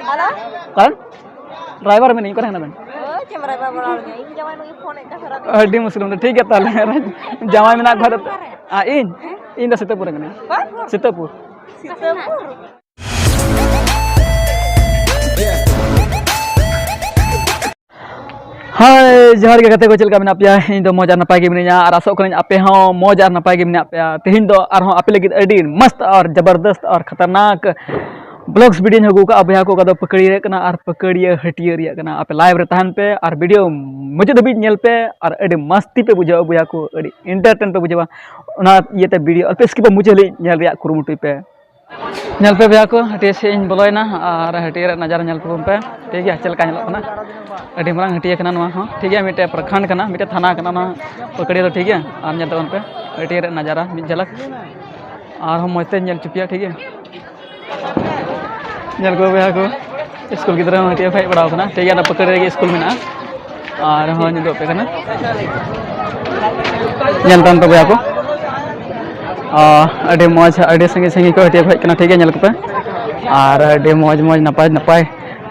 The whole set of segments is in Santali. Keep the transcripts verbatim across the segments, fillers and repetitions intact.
ᱦᱮᱞᱳ᱾ ᱚᱠᱟᱨᱮᱱ? ᱰᱨᱟᱭᱵᱷᱟᱨ ᱢᱮᱱᱟᱹᱧ, ᱚᱠᱟᱨᱮ ᱦᱮᱱᱟᱜ ᱵᱮᱱ? ᱳᱭ, ᱪᱮᱫ ᱮᱢ ᱨᱟᱭᱵᱷᱟᱨ ᱵᱟᱲᱟ ᱟᱹᱞᱤᱧᱟ? ᱤᱧ ᱡᱟᱶᱟᱭ ᱱᱩᱭ ᱯᱷᱳᱱ ᱮᱫ ᱠᱟᱱ ᱥᱟᱨᱟ ᱫᱤᱱ᱾ ᱟᱹᱰᱤ ᱢᱩᱥᱠᱤᱞ ᱚᱸᱰᱮ᱾ ᱴᱷᱤᱠ ᱜᱮᱭᱟ ᱛᱟᱦᱚᱞᱮ᱾ ᱡᱟᱶᱟᱭ ᱢᱮᱱᱟᱜ ᱠᱚ ᱠᱷᱟᱱ ᱫᱚ᱾ ᱚᱠᱟᱨᱮ? ᱟ, ᱤᱧ? ᱦᱮᱸ? ᱤᱧ ᱫᱚ ᱥᱤᱛᱟᱹᱯᱩᱨ ᱨᱮ ᱠᱟᱹᱱᱟᱹᱧ᱾ ᱚᱠᱟ? ᱥᱤᱛᱟᱹᱯᱩᱨ᱾ ᱥᱤᱛᱟᱹᱯᱩᱨ? ᱦᱳᱭ, ᱡᱚᱦᱟᱨ ᱜᱮ ᱜᱟᱛᱮ ᱠᱚ, ᱪᱮᱫ ᱞᱮᱠᱟ ᱢᱮᱱᱟᱜ ᱯᱮᱭᱟ? ᱤᱧ ᱫᱚ ᱢᱚᱡᱽ ᱟᱨ ᱱᱟᱯᱟᱭ ᱜᱮ ᱢᱤᱱᱟᱹᱧᱟ ᱟᱨ ᱟᱥᱚᱜ ᱠᱟᱹᱱᱟᱹᱧ ᱟᱯᱮ ᱦᱚᱸ ᱢᱚᱡᱽ ᱟᱨ ᱱᱟᱯᱟᱭ ᱜᱮ ᱢᱮᱱᱟᱜ ᱯᱮᱭᱟ᱾ ᱛᱮᱦᱮᱧ ᱫᱚ ᱟᱨᱦᱚᱸ ᱟᱯᱮ ᱞᱟᱹᱜᱤᱫ ᱟᱹᱰᱤ ᱢᱚᱥᱛ ᱟᱨ ᱡᱟᱵᱟᱨᱫᱚᱥᱛ ᱟᱨ ᱠᱷᱟᱛᱟᱨᱱᱟᱠ vlogs video ᱤᱧ ᱟᱹᱜᱩ ᱠᱟᱜᱼᱟ ᱵᱚᱭᱦᱟ ᱠᱚ, ᱚᱠᱟ ᱫᱚ ᱯᱟᱹᱠᱟᱹᱲᱤᱭᱟᱹ ᱨᱮᱭᱟᱜ ᱠᱟᱱᱟ ᱟᱨ ᱯᱟᱹᱠᱟᱹᱲᱤᱭᱟᱹ ᱦᱟᱹᱴᱭᱟᱹ ᱨᱮᱭᱟᱜ ᱠᱟᱱᱟ᱾ ᱟᱯᱮ live ᱨᱮ ᱛᱟᱦᱮᱱ ᱯᱮ ᱟᱨ video ᱢᱩᱪᱟᱹᱫ ᱫᱷᱟᱹᱵᱤᱡ ᱧᱮᱞ ᱯᱮ ᱟᱨ ᱟᱹᱰᱤ ᱢᱟᱥᱛᱤ ᱯᱮ ᱵᱩᱡᱷᱟᱹᱣᱟ ᱵᱚᱭᱦᱟ ᱠᱚ, ᱟᱹᱰᱤ entertain ᱯᱮ ᱵᱩᱡᱷᱟᱹᱣᱟ᱾ ᱚᱱᱟ ᱤᱭᱟᱹᱛᱮ video ᱟᱞᱚ ᱯᱮ skip ᱟ, ᱢᱩᱪᱟᱹᱫ ᱫᱷᱟᱹᱵᱤᱡ ᱧᱮᱞ ᱨᱮᱭᱟᱜ ᱠᱩᱨᱩᱢᱩᱴᱩᱭ ᱯᱮ᱾ ᱧᱮᱞ ᱯᱮ ᱵᱚᱭᱦᱟ ᱠᱚ, ᱦᱟᱹᱴᱭᱟᱹ ᱥᱮᱫ ᱤᱧ ᱵᱚᱞᱚᱭᱮᱱᱟ ᱟᱨ ᱦᱟᱹᱴᱭᱟᱹ ᱨᱮᱭᱟᱜ ᱱᱟᱡᱟᱨᱟ ᱧᱮᱞ ᱛᱟᱵᱚᱱ ᱯᱮ᱾ ᱴᱷᱤᱠ ᱜᱮᱭᱟ, ᱪᱮᱫ ᱞᱮᱠᱟ ᱧᱮᱞᱚᱜ ᱠᱟᱱᱟ? ᱟᱹᱰᱤ ᱢᱟᱨᱟᱝ ᱦᱟᱹᱴᱭᱟᱹ ᱠᱟᱱᱟ ᱱᱚᱣᱟ ᱦᱚᱸ᱾ ᱴᱷᱤᱠ ᱜᱮᱭᱟ, ᱢᱤᱫᱴᱮᱡ ᱯᱨᱚᱠᱷᱚᱸᱰ ᱠᱟᱱᱟ, ᱢᱤᱫᱴᱮᱡ ᱛᱷᱟᱱᱟ ᱠᱟᱱᱟ ᱱᱚᱣᱟ ᱯᱟᱹᱠᱟᱹᱲᱤᱭᱟᱹ ᱫᱚ᱾ ᱴᱷᱤᱠ ᱜᱮᱭᱟ, ᱟᱨ ᱧᱮᱞ ᱛᱟᱵᱚᱱ ᱯᱮ ᱦᱟᱹᱴᱭᱟᱹ ᱨᱮᱭᱟᱜ ᱱᱟᱡᱟᱨᱟ ᱢᱤᱫ ᱡᱷᱟᱞᱟᱠ᱾ ᱟᱨᱦᱚᱸ ᱢᱚᱡᱽ ᱛᱮ ᱧᱮᱞ ᱦᱚᱪᱚ ᱯᱮᱭᱟ᱾ ᱴᱷᱤᱠ ᱜᱮᱭᱟ, ᱧᱮᱞ ᱠᱚ ᱵᱚᱭᱦᱟ ᱠᱚ, ᱥᱠᱩᱞ ᱜᱤᱫᱽᱨᱟᱹ ᱦᱚᱸ ᱦᱟᱹᱴᱭᱟᱹ ᱠᱚ ᱦᱮᱡ ᱵᱟᱲᱟᱣ ᱠᱟᱱᱟ᱾ ᱴᱷᱤᱠ ᱜᱮᱭᱟ, ᱚᱱᱟ ᱯᱟᱹᱠᱟᱹᱲᱤ ᱨᱮᱜᱮ ᱥᱠᱩᱞ ᱢᱮᱱᱟᱜᱼᱟ᱾ ᱟᱨᱦᱚᱸ ᱧᱮᱞ ᱯᱮ ᱠᱟᱱᱟ, ᱧᱮᱞ ᱛᱟᱢ ᱛᱚ ᱵᱚᱭᱦᱟ ᱠᱚ᱾ ᱟᱹᱰᱤ ᱢᱚᱡᱽ, ᱟᱹᱰᱤ ᱥᱟᱺᱜᱤᱧ ᱥᱟᱺᱜᱤᱧ ᱠᱚ ᱦᱟᱹᱴᱭᱟᱹ ᱠᱚ ᱦᱮᱡ ᱠᱟᱱᱟ᱾ ᱴᱷᱤᱠ ᱜᱮᱭᱟ, ᱧᱮᱞ ᱠᱚᱯᱮ᱾ ᱟᱨ ᱟᱹᱰᱤ ᱢᱚᱡᱽ ᱢᱚᱡᱽ ᱱᱟᱯᱟᱭ ᱱᱟᱯᱟᱭ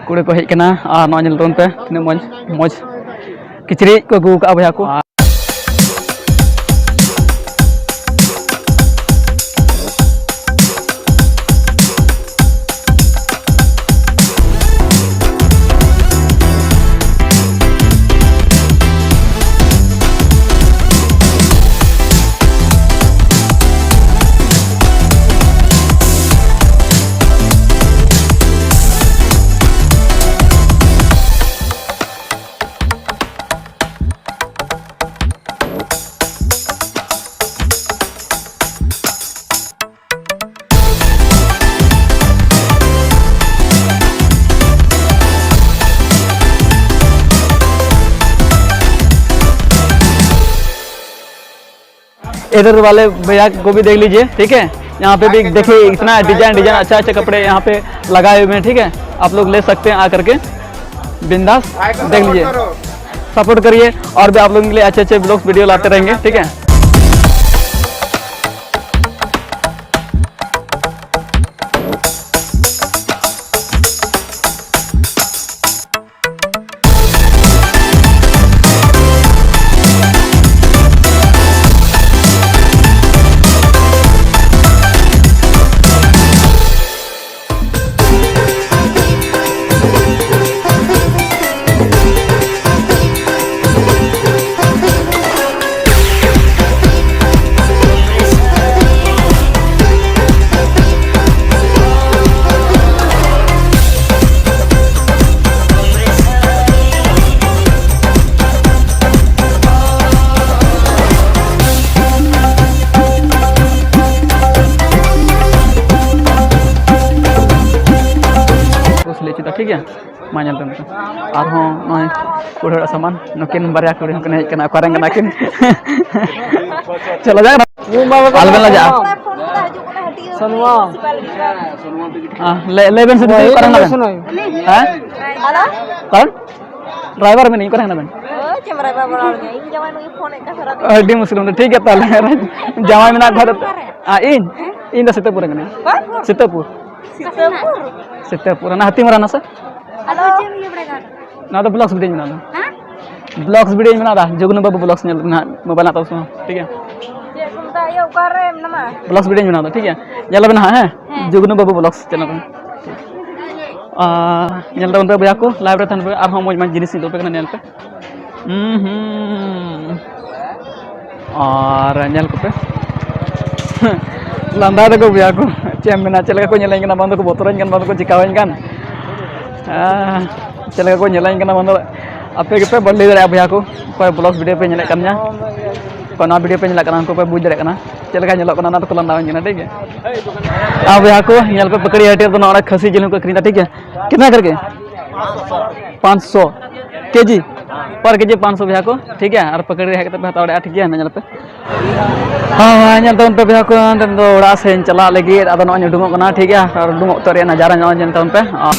ᱠᱩᱲᱤ ᱠᱚ ᱦᱮᱡ ᱠᱟᱱᱟ᱾ ᱟᱨ ᱱᱚᱣᱟ ᱧᱮᱞ ᱛᱟᱵᱚᱱ ᱯᱮ, ᱛᱤᱱᱟᱹᱜ ᱢᱚᱡᱽ ᱢᱚᱡᱽ ᱠᱤᱪᱨᱤᱡ ᱠᱚ ᱟᱹᱜᱩ ᱠᱟᱜᱼᱟ ᱵᱚᱭᱦᱟ ᱠᱚ᱾ इधर वाले भैया को भी देख लीजिए, ठीक है। यहाँ पे भी देखिए, इतना डिजाइन डिजाइन, अच्छा अच्छा कपड़े यहाँ पे लगाए हुए हैं, ठीक है। आप लोग ले सकते हैं आ करके, बिंदास देख लीजिए, सपोर्ट करिए। और भी आप लोगों के लिए अच्छे अच्छे ब्लॉग्स वीडियो लाते रहेंगे, ठीक है। ᱪᱮᱫᱟᱜ, ᱴᱷᱤᱠ ᱜᱮᱭᱟ᱾ ᱢᱟ ᱧᱮᱞ ᱛᱟᱵᱚᱱ ᱯᱮ᱾ ᱟᱨᱦᱚᱸ ᱱᱚᱜᱼᱚᱭ ᱠᱩᱲᱤ ᱦᱚᱲᱟᱜ ᱥᱟᱢᱟᱱ, ᱱᱩᱠᱤᱱ ᱵᱟᱨᱭᱟ ᱠᱩᱲᱤ ᱦᱚᱸᱠᱤᱱ ᱦᱮᱡ ᱠᱟᱱᱟ᱾ ᱚᱠᱟᱨᱮᱱ ᱠᱟᱱᱟ ᱠᱤᱱ? ᱪᱚᱞᱚ, ᱡᱟᱜ ᱟᱞᱚᱵᱮᱱ ᱞᱟᱡᱟᱜᱼᱟ᱾ ᱥᱟᱱᱣᱟ᱾ ᱞᱟᱹᱭ, ᱞᱟᱹᱭ ᱵᱮᱱ ᱥᱮ, ᱫᱤᱫᱤ, ᱚᱠᱟᱨᱮ ᱢᱮᱱᱟᱜ ᱵᱮᱱ? ᱦᱮᱸ? ᱚᱠᱟᱨᱮ? ᱰᱨᱟᱭᱵᱷᱟᱨ ᱢᱮᱱᱟᱹᱧ, ᱚᱠᱟᱨᱮ ᱦᱮᱱᱟᱜ ᱵᱮᱱ? ᱟᱹᱰᱤ ᱢᱩᱥᱠᱤᱞ᱾ ᱴᱷᱤᱠ ᱜᱮᱭᱟ ᱛᱟᱦᱚᱞᱮ᱾ ᱡᱟᱶᱟᱭ ᱢᱮᱱᱟᱜ ᱠᱷᱟᱱ ᱫᱚ, ᱤᱧ? ᱤᱧ ᱫᱚ ᱥᱤᱛᱟᱹᱯᱩᱨ ᱨᱮ ᱠᱟᱹᱱᱟᱹᱧ᱾ ᱥᱤᱛᱟᱹᱯᱩᱨ᱾ ᱥᱤᱛᱟᱹᱯᱩᱨ, ᱚᱱᱟ ᱦᱟᱹᱛᱤᱢᱟᱨᱟ ᱱᱟᱥᱮ᱾ ᱟᱫᱚ ᱪᱮᱫ ᱮᱢ ᱤᱭᱟᱹ ᱵᱟᱲᱟᱭ ᱠᱟᱱᱟ? ᱱᱚᱣᱟ ᱫᱚ vlogs video ᱧ ᱵᱮᱱᱟᱣ ᱮᱫᱟ᱾ ᱦᱮᱸ? Vlogs video ᱧ ᱵᱮᱱᱟᱣ ᱮᱫᱟ, ᱡᱩᱜᱽᱱᱩ ᱵᱟᱹᱵᱩ vlogs ᱧᱮᱞ ᱢᱮ ᱦᱟᱸᱜ, mobile ᱦᱟᱛᱟᱣ ᱥᱚᱢᱚᱭ, ᱴᱷᱤᱠ ᱜᱮᱭᱟ? ᱪᱮᱫ ᱠᱚ ᱢᱮᱛᱟᱜᱼᱟ, ᱤᱭᱟᱹ, ᱚᱠᱟᱨᱮ ᱢᱮᱱᱟᱢᱟ? Vlogs video ᱧ ᱵᱮᱱᱟᱣ ᱮᱫᱟ, ᱴᱷᱤᱠ ᱜᱮᱭᱟ? ᱧᱮᱞ ᱟᱵᱮᱱ ᱦᱟᱸᱜ, ᱦᱮᱸ? ᱦᱮᱸ᱾ ᱡᱩᱜᱽᱱᱩ ᱵᱟᱹᱵᱩ vlogs channel ᱨᱮ᱾ ᱟᱨ ᱧᱮᱞ ᱛᱟᱵᱚᱱ ᱯᱮ ᱵᱚᱭᱦᱟ ᱠᱚ, live ᱨᱮ ᱛᱟᱦᱮᱱ ᱯᱮ, ᱟᱨᱦᱚᱸ ᱢᱚᱡᱽ ᱢᱚᱡᱽ ᱡᱤᱱᱤᱥ ᱤᱧ ᱩᱫᱩᱜ ᱟᱯᱮ ᱠᱟᱱᱟ, ᱧᱮᱞ ᱯᱮ᱾ ᱦᱩᱸ, ᱦᱩᱸ᱾ ᱟᱨ ᱧᱮᱞ ᱠᱚᱯᱮ᱾ ᱞᱟᱸᱫᱟ ᱫᱟᱠᱚ ᱵᱚᱭᱦᱟ ᱠᱚ᱾ ᱪᱮᱫ ᱮᱢ ᱢᱮᱱᱟ, ᱪᱮᱫ ᱞᱮᱠᱟ ᱠᱚ ᱧᱮᱞᱟᱹᱧ ᱠᱟᱱᱟ, ᱵᱟᱝ ᱫᱚᱠᱚ ᱵᱚᱛᱚᱨᱟᱹᱧ ᱠᱟᱱ, ᱵᱟᱝ ᱫᱚᱠᱚ ᱪᱤᱠᱟᱣᱟᱹᱧ ᱠᱟᱱ᱾ ᱟᱸ, ᱪᱮᱫ ᱞᱮᱠᱟ ᱠᱚ ᱧᱮᱞᱟᱹᱧ ᱠᱟᱱᱟ, ᱵᱟᱝ ᱫᱚ ᱟᱯᱮ ᱜᱮᱯᱮ ᱞᱟᱹᱭ ᱫᱟᱲᱮᱭᱟᱜᱼᱟ ᱵᱚᱭᱦᱟ ᱠᱚ᱾ ᱚᱠᱚᱭ vlogs video ᱯᱮ ᱧᱮᱞᱮᱫ ᱠᱟᱱ ᱜᱮᱭᱟ, ᱚᱠᱚᱭ ᱱᱚᱣᱟ video ᱯᱮ ᱧᱮᱞᱮᱫ ᱠᱟᱱᱟ, ᱩᱱᱠᱩ ᱯᱮ ᱵᱩᱡᱽ ᱫᱟᱲᱮᱭᱟᱜ ᱠᱟᱱᱟ ᱪᱮᱫ ᱞᱮᱠᱟ ᱧᱮᱞᱚᱜ ᱠᱟᱱᱟ, ᱚᱱᱟ ᱫᱚᱠᱚ ᱞᱟᱸᱫᱟᱣᱟᱹᱧ ᱠᱟᱱᱟ, ᱴᱷᱤᱠ ᱜᱮᱭᱟ᱾ ᱟᱨ ᱵᱚᱭᱦᱟ ᱠᱚ, ᱧᱮᱞ ᱯᱮ, ᱯᱟᱹᱠᱲᱤ ᱦᱟᱹᱴᱤᱭᱟᱹ ᱨᱮᱫᱚ ᱱᱚᱰᱮ ᱠᱷᱟᱹᱥᱤ ᱡᱤᱞ ᱦᱚᱸᱠᱚ ᱟᱹᱠᱷᱨᱤᱧ ᱮᱫᱟ, ᱴᱷᱤᱠ ᱜᱮᱭᱟ᱾ ᱠᱤᱛᱱᱟ ᱠᱟᱨᱠᱮ? ᱯᱟᱸᱪᱥᱚ ᱠᱮᱡᱤ, per ᱠᱮᱡᱤ ᱯᱟᱸᱪᱥᱚ ᱵᱚᱭᱦᱟ ᱠᱚ, ᱴᱷᱤᱠ ᱜᱮᱭᱟ᱾ ᱟᱨ ᱯᱟᱹᱠᱲᱤ ᱨᱮ ᱦᱮᱡ ᱠᱟᱛᱮ ᱯᱮ ᱦᱟᱛᱟᱣ ᱫᱟᱲᱮᱭᱟᱜᱼᱟ, ᱴᱷᱤᱠ ᱜᱮᱭᱟ᱾ ᱧᱮᱞ ᱯᱮ, ᱦᱮᱸ, ᱦᱮᱸ, ᱧᱮᱞ ᱛᱟᱵᱚᱱ ᱯᱮ ᱵᱚᱭᱦᱟ ᱠᱚ, ᱱᱤᱛᱚᱜ ᱫᱚ ᱚᱲᱟᱜ ᱥᱮᱫ ᱤᱧ ᱪᱟᱞᱟᱜ ᱞᱟᱹᱜᱤᱫ᱾ ᱟᱫᱚ ᱱᱚᱜᱼᱚᱭ ᱩᱰᱩᱝᱚᱜ ᱠᱟᱱᱟ, ᱴᱷᱤᱠ ᱜᱮᱭᱟ᱾ ᱟᱨ ᱩᱰᱩᱝᱚᱜ ᱚᱠᱛᱚ ᱨᱮᱭᱟᱜ ᱱᱟᱡᱟᱨᱟ ᱱᱚᱜᱼᱚᱭ ᱧᱮᱞ ᱛᱟᱵᱚᱱ ᱯᱮ᱾ ᱟᱨ